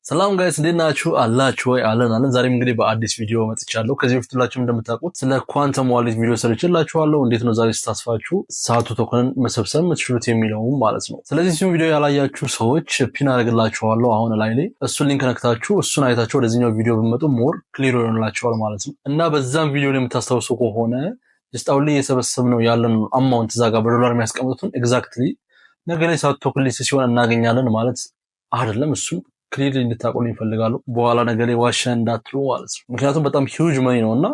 ሰላም guys፣ እንዴት ናችሁ? አላችሁ ወይ? አለን አለን። ዛሬም እንግዲህ በአዲስ ቪዲዮ መጥቻለሁ። ከዚህ በፊት ሁላችሁም እንደምታውቁት ስለ ኳንተም wallet ቪዲዮ ሰርቼላችኋለሁ። እንዴት ነው ዛሬ ስታስፋችሁ ሳቱ token ን መሰብሰብ የምትችሉት የሚለውም ማለት ነው። ስለዚህ እሱን ቪዲዮ ያላያችሁ ሰዎች pin አደርግላችኋለሁ አሁን ላይ እሱን link ነክታችሁ እሱን አይታችሁ ወደዚህኛው ቪዲዮ ብትመጡ more clear ይሆንላችኋል ማለት ነው። እና በዛም ቪዲዮ ላይ የምታስታውሱ ከሆነ just አሁን ላይ እየሰበሰብነው ያለን amount እዛ ጋር በዶላር የሚያስቀምጡትን exactly ነገ ላይ ሳቱ token list ሲሆን እናገኛለን ማለት አይደለም። እሱን clear እንድታቆሉ ይፈልጋሉ። በኋላ ነገር ላይ ዋሸ እንዳትሉ ማለት ነው። ምክንያቱም በጣም huge money ነው እና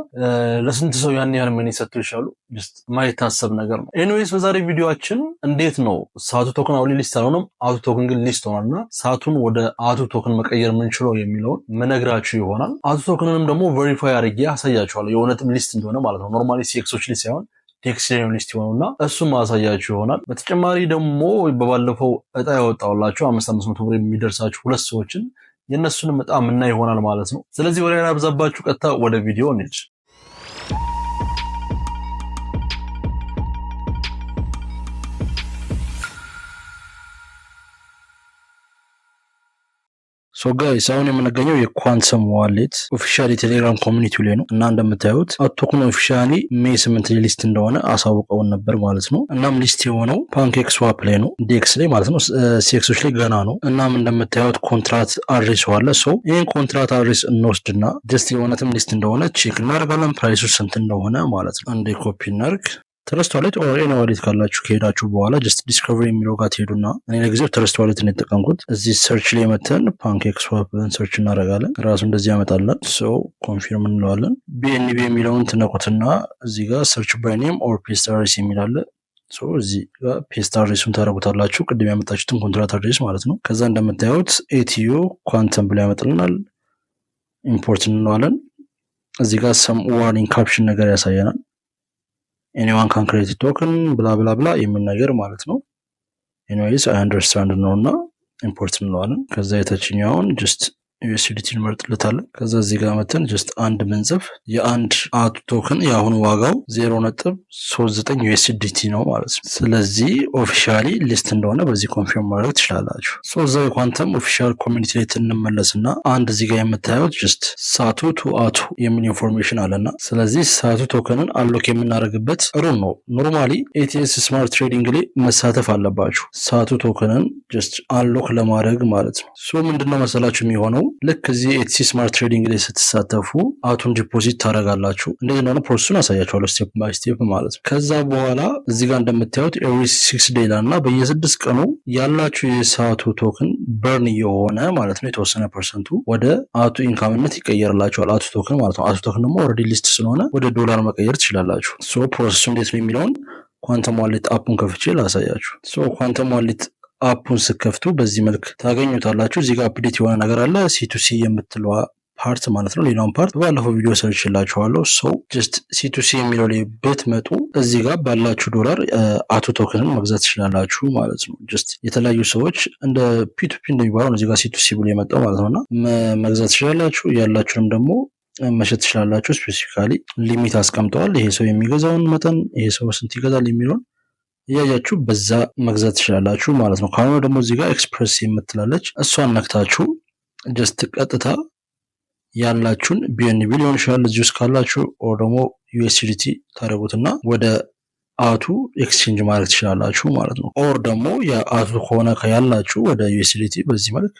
ለስንት ሰው ያን ያህል money ሰጥቶ ይሻሉ just ማይታሰብ ነገር ነው። Anyways፣ በዛሬ ቪዲዮአችን እንዴት ነው ሳቱ token አሁን list አልሆነም፣ አቱ token ግን list ሆኗል እና ሳቱን ወደ አቱ token መቀየር የምንችለው የሚለውን መነግራችሁ ይሆናል። አቱ token ንም ደግሞ verify አድርጌ አሳያችኋለሁ የእውነትም list እንደሆነ ማለት ነው። Normally CEX ኦች list ሳይሆን DEX list የሆኑና እሱም ማሳያችሁ ይሆናል። በተጨማሪ ደግሞ በባለፈው እጣ ያወጣውላችሁ 500 ብር የሚደርሳችሁ ሁለት ሰዎችን የእነሱንም እጣ ምና ይሆናል ማለት ነው። ስለዚህ ወደ አብዛባችሁ ቀጥታ ወደ ቪዲዮ እንሂድ። So guys፣ አሁን የምንገኘው የኳንተም wallet official የቴሌግራም community ላይ ነው እና እንደምታዩት አቱ token officially May 8 list እንደሆነ አሳውቀውን ነበር ማለት ነው። እናም list የሆነው PancakeSwap ላይ ነው፣ DEX ላይ ማለት ነው። CEX ኦች ላይ ገና ነው። እናም እንደምታዩት contract address አለ። So ይህን contract address እንወስድና just የእውነትም list እንደሆነ check እናደርጋለን፣ price ኡ ስንት እንደሆነ ማለት ነው። አንዴ ኮፒ እናርግ። Trust Wallet or any wallet ካላችሁ ከሄዳችሁ በኋላ just discovery የሚለው ጋር ትሄዱና እኔ ለጊዜው Trust Wallet ነው የተጠቀምኩት። እዚህ search ላይ መተን PancakeSwap ብለን search እናደርጋለን። ራሱ እንደዚህ ያመጣለን። So confirm እንለዋለን። BNB የሚለውን ትነኩትና እዚህ ጋር search by name or paste address የሚል አለ። So እዚህ ጋር paste address ኡን ታደርጉታላችሁ። ቅድም ያመጣችሁትን contract address ማለት ነው። ከዛ እንደምታዩት ATU ኳንተም ብሎ ያመጣልናል። Import እንለዋለን። እዚህ ጋር some warning caption ነገር ያሳየናል። Anyone can create token blah blah blah የሚል ነገር ማለት ነው። Anyways፣ I understand ነው እና import እንለዋለን። ከዛ የታችኛውን just USDT እንመርጥለታለን። ከዛ እዚህ ጋር መተን just አንድ ምንጽፍ የአንድ አቱ token የአሁኑ ዋጋው 0.39 USDT ነው ማለት ነው። ስለዚህ officially list እንደሆነ በዚህ confirm ማድረግ ትችላላችሁ። So እዛው የኳንተም official community ላይ እንመለስና አንድ እዚህ ጋር የምታዩት just ሳቱ to አቱ የሚል information አለና ስለዚህ ሳቱ token ን unlock የምናደርግበት room ነው። Normally ATS smart trading ላይ መሳተፍ አለባችሁ ሳቱ token ን just unlock ለማድረግ ማለት ነው። So ምንድነው መሰላችሁ የሚሆነው፣ ልክ እዚህ ATS smart trading ላይ ስትሳተፉ አቱን deposit ታደርጋላችሁ። እንዴት እንደሆነ process ኡን አሳያችኋለሁ step by step ማለት ነው። ከዛ በኋላ እዚህ ጋር እንደምታዩት every 6 day እና በየ6 ቀኑ ያላችሁ የሳቱ token burn እየሆነ ማለት ነው የተወሰነ percent ኡ ወደ አቱ income ነት ይቀየርላችኋል። አቱ token ማለት ነው። አቱ token ደግሞ already list ስለሆነ ወደ ዶላር መቀየር ትችላላችሁ። So process ኡ እንዴት ነው የሚለውን ኳንተም wallet app ኡን ከፍቼ ላሳያችሁ። So ኳንተም wallet app ኡን ስከፍቱ በዚህ መልክ ታገኙታላችሁ። እዚህ ጋር update የሆነ ነገር አለ፣ C2C የምትለዋ part ማለት ነው። ሌላውን part ባለፈው ቪዲዮ ሰርቼላችኋለሁ። So just C2C የሚለው ላይ ብትመጡ እዚህ ጋር ባላችሁ ዶላር አቱ token ን መግዛት ትችላላችሁ ማለት ነው። Just የተለያዩ ሰዎች እንደ P2P እንደሚባለው ነው እዚህ ጋር C2C ብሎ የመጣው ማለት ነው እና መግዛት ትችላላችሁ። ያላችሁንም ደግሞ መሸጥ ትችላላችሁ። Specifically limit አስቀምጠዋል። ይሄ ሰው የሚገዛውን መጠን፣ ይሄ ሰው ስንት ይገዛል የሚለውን እያያችሁ በዛ መግዛት ትችላላችሁ ማለት ነው። ካልሆነ ደግሞ እዚህ ጋር express የምትላለች፣ እሷን ነክታችሁ just ቀጥታ ያላችሁን BNB ሊሆን ይችላል እዚህ ውስጥ ካላችሁ or ደግሞ USDT ታደርጉትና ወደ አቱ exchange ማድረግ ትችላላችሁ ማለት ነው። Or ደግሞ የአቱ ከሆነ ያላችሁ ወደ USDT በዚህ መልክ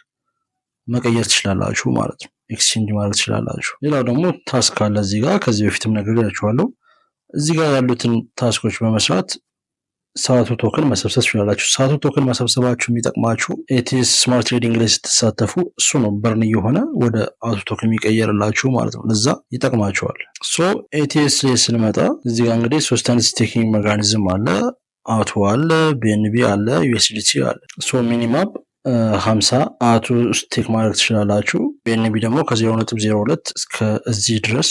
መቀየር ትችላላችሁ ማለት ነው። Exchange ማድረግ ትችላላችሁ። ሌላው ደግሞ task አለ እዚህ ጋር፣ ከዚህ በፊትም ነግሬያችኋለሁ። እዚህ ጋር ያሉትን task ኦች በመስራት ሳቱ token መሰብሰብ ትችላላችሁ። ሳቱ token መሰብሰባችሁ የሚጠቅማችሁ ATS smart trading ላይ ስትሳተፉ እሱ ነው burn እየሆነ ወደ አቱ token የሚቀየርላችሁ ማለት ነው። ለዛ ይጠቅማችኋል። So ATS ላይ ስንመጣ እዚህ ጋር እንግዲህ ሶስት አይነት staking mechanism አለ። አቱ አለ፣ BNB አለ፣ USDT አለ። So minimum 50 አቱ stake ማድረግ ትችላላችሁ። BNB ደግሞ ከ0.02 እስከ እዚህ ድረስ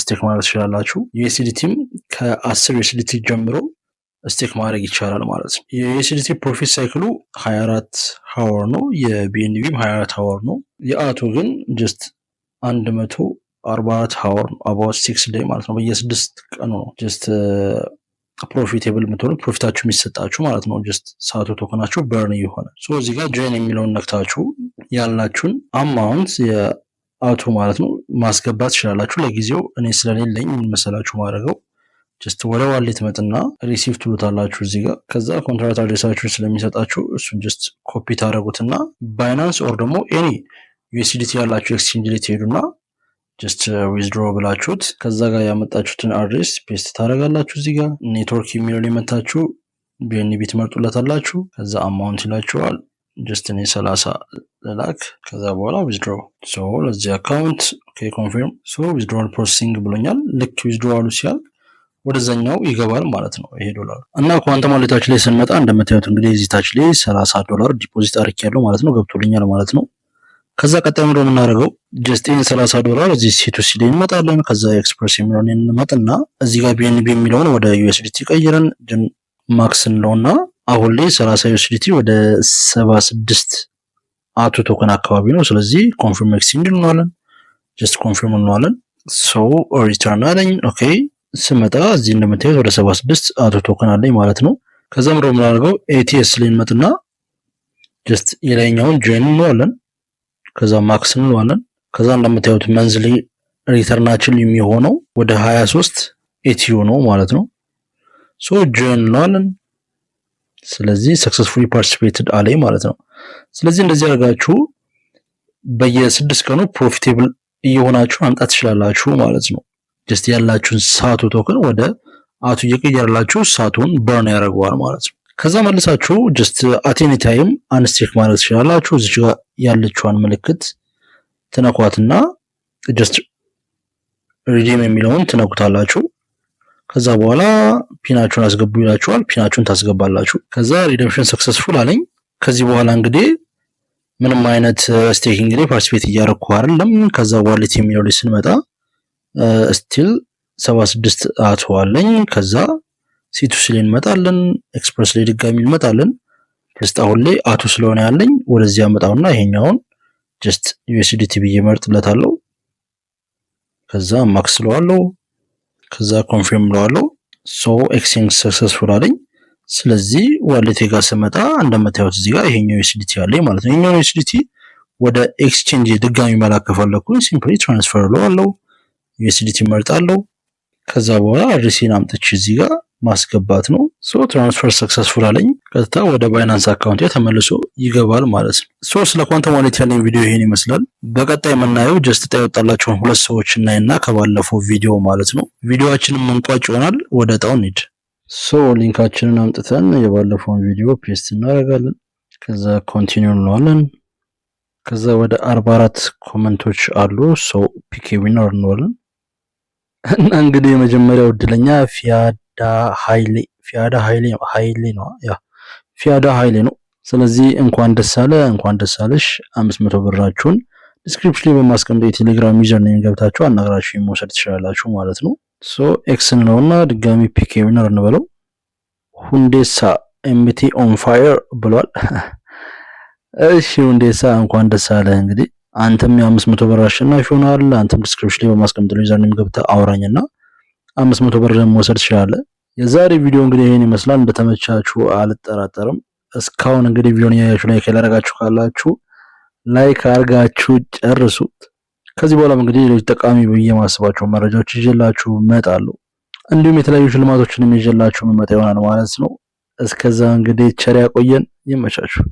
stake ማድረግ ትችላላችሁ። USDT ም ከ10 USDT ጀምሮ stake ማድረግ ይቻላል ማለት ነው። የ USDT profit cycle ኡ 24 hour ነው። የ BNB ም 24 hour ነው። የአቱ ግን just 144 hour ነው። About 6 day ማለት ነው። በየስድስት ቀኑ ነው just Profitable የምትሆኑ፣ profit ኣችሁ የሚሰጣችሁ ማለት ነው። Just ሳቱ token ኣችሁ burn እየሆነ። So እዚህ ጋር join የሚለውን ነክታችሁ ያላችሁን amount የአቱ ማለት ነው ማስገባት ትችላላችሁ። ለጊዜው እኔ ስለሌለኝ ምን መሰላችሁ ማድረገው? Just ወደ wallet መጥና receive ትሉታላችሁ እዚህ ጋር። ከዛ contract address ኣችሁን ስለሚሰጣችሁ እሱን just copy ታደረጉትና Binance or ደግሞ any USDT ያላችሁ exchange ላይ ትሄዱና just withdraw ብላችሁት ከዛ ጋር ያመጣችሁትን address paste ታደርጋላችሁ። እዚህ ጋር ኔትወርክ የሚለው ላይ መታችሁ BNB ትመርጡለታላችሁ። ከዛ amount ይላችኋል። Just እኔ 30 ልላክ። ከዛ በኋላ withdraw፣ so ለዚህ account okay confirm፣ so withdrawal processing ብሎኛል። ልክ withdrawal ኡ ሲያልቅ ወደዛኛው ይገባል ማለት ነው ይሄ ዶላር። እና Quantum wallet ኣችን ላይ ስንመጣ እንደምታዩት እንግዲህ እዚህ ታች ላይ 30 ዶላር deposit አድርጌያለሁ ማለት ነው፣ ገብቶልኛል ማለት ነው። ከዛ ቀጣይ ምንድነው የምናደርገው? Just ይህን 30 ዶላር እዚህ C2C ላይ እንመጣለን። ከዛ express የሚለውን እንመጥና እዚህ ጋር BNB የሚለውን ወደ USDT ቀይረን max እንለውና አሁን ላይ 30 USDT ወደ 76 አቱ token አካባቢ ነው። ስለዚህ confirm exchange እንለዋለን። Just confirm እንለዋለን። So return አለኝ። Okay፣ ስመጣ እዚህ እንደምታዩት ወደ 76 አቱ token አለኝ ማለት ነው። ከዛ ምንድነው የምናደርገው? ATS ላይ እንመጥና just የላይኛውን join እንለዋለን። ከዛ max እንለዋለን። ከዛ እንደምታዩት monthly return ኣችን የሚሆነው ወደ 23 ATU ነው ማለት ነው። So join እንለዋለን። ስለዚህ successfully participated አለኝ ማለት ነው። ስለዚህ እንደዚህ አድርጋችሁ በየስድስት ቀኑ profitable እየሆናችሁ ማምጣት ትችላላችሁ ማለት ነው። Just ያላችሁን ሳቱ token ወደ አቱ እየቀየረላችሁ ሳቱን burn ያደርገዋል ማለት ነው። ከዛ መልሳችሁ just at any time unstake ማለት ትችላላችሁ። እዚች ጋር ያለችዋን ምልክት ትነኳትና just redeem የሚለውን ትነኩታላችሁ። ከዛ በኋላ PIN ኣችሁን አስገቡ ይላችኋል። PIN ኣችሁን ታስገባላችሁ። ከዛ redemption successful አለኝ። ከዚህ በኋላ እንግዲህ ምንም አይነት staking ላይ participate እያደረኩ አይደለም። ከዛ wallet የሚለው ላይ ስንመጣ still 76 አቶ አለኝ። ከዛ C2C ላይ እንመጣለን። Express ላይ ድጋሚ እንመጣለን። Just አሁን ላይ አቱ ስለሆነ ያለኝ ወደዚህ ያመጣውና ይሄኛውን just USDT ብዬ መርጥለታለሁ። ከዛ max ለዋለው። ከዛ confirm ለዋለው። So exchange successful አለኝ። ስለዚህ wallet ኤ ጋር ስመጣ እንደምታዩት እዚህ ጋር ይሄኛው USDT አለኝ ማለት ነው። ይሄኛው USDT ወደ exchange ድጋሚ መላክ ከፈለኩኝ simply transfer እለዋለሁ። USDT መርጣለሁ። ከዛ በኋላ address ኤን አምጥቼ እዚህ ጋር ማስገባት ነው። So transfer successful አለኝ። ቀጥታ ወደ Binance account ተመልሶ ይገባል ማለት ነው። So ስለ Quantum wallet ያለኝ ቪዲዮ ይሄን ይመስላል። በቀጣይ የምናየው just እጣ የወጣላቸውን ሁለት ሰዎች እናይና ከባለፈው ቪዲዮ ማለት ነው ቪዲዮአችንን መንቋጭ ይሆናል። ወደ እጣው እንሂድ። So link ኣችንን አምጥተን የባለፈውን ቪዲዮ paste እናደርጋለን። ከዛ continue እንለዋለን። ከዛ ወደ 44 comment ኦች አሉ። So pick winner እንለዋለን። እና እንግዲህ የመጀመሪያው እድለኛ ፊያዳ ኃይሌ፣ ፊያዳ ኃይሌ፣ ኃይሌ ነው፣ yeah፣ ፊያዳ ኃይሌ ነው። ስለዚህ እንኳን ደስ አለ፣ እንኳን ደስ አለሽ። 500 ብራችሁን description ላይ በማስቀምጠው የቴሌግራም username ገብታችሁ አናግራችሁ መውሰድ ትችላላችሁ ማለት ነው። So X እንለውና ድጋሚ pick winner እንበለው። ሁንዴሳ MT on fire ብሏል። እሺ ሁንዴሳ፣ እንኳን ደስ አለህ። እንግዲህ አንተም የ500 ብር አሸናፊ ሆነሃል። አንተም description ላይ በማስቀምጠው username ገብተህ አውራኝና 500 ብር መውሰድ ትችላለህ። የዛሬ ቪዲዮ እንግዲህ ይሄን ይመስላል። እንደተመቻችሁ አልጠራጠርም። እስካሁን እንግዲህ ቪዲዮን ያያችሁ like ያላረጋችሁ ካላችሁ like አርጋችሁ ጨርሱት። ከዚህ በኋላም እንግዲህ ሌሎች ጠቃሚ ብዬ የማስባቸው መረጃዎች ይዤላችሁ እመጣለሁ። እንዲሁም የተለያዩ ሽልማቶችንም ይዤላችሁ የምመጣ ይሆናል ማለት ነው። እስከዛ እንግዲህ ቸር ያቆየን። ይመቻችሁ።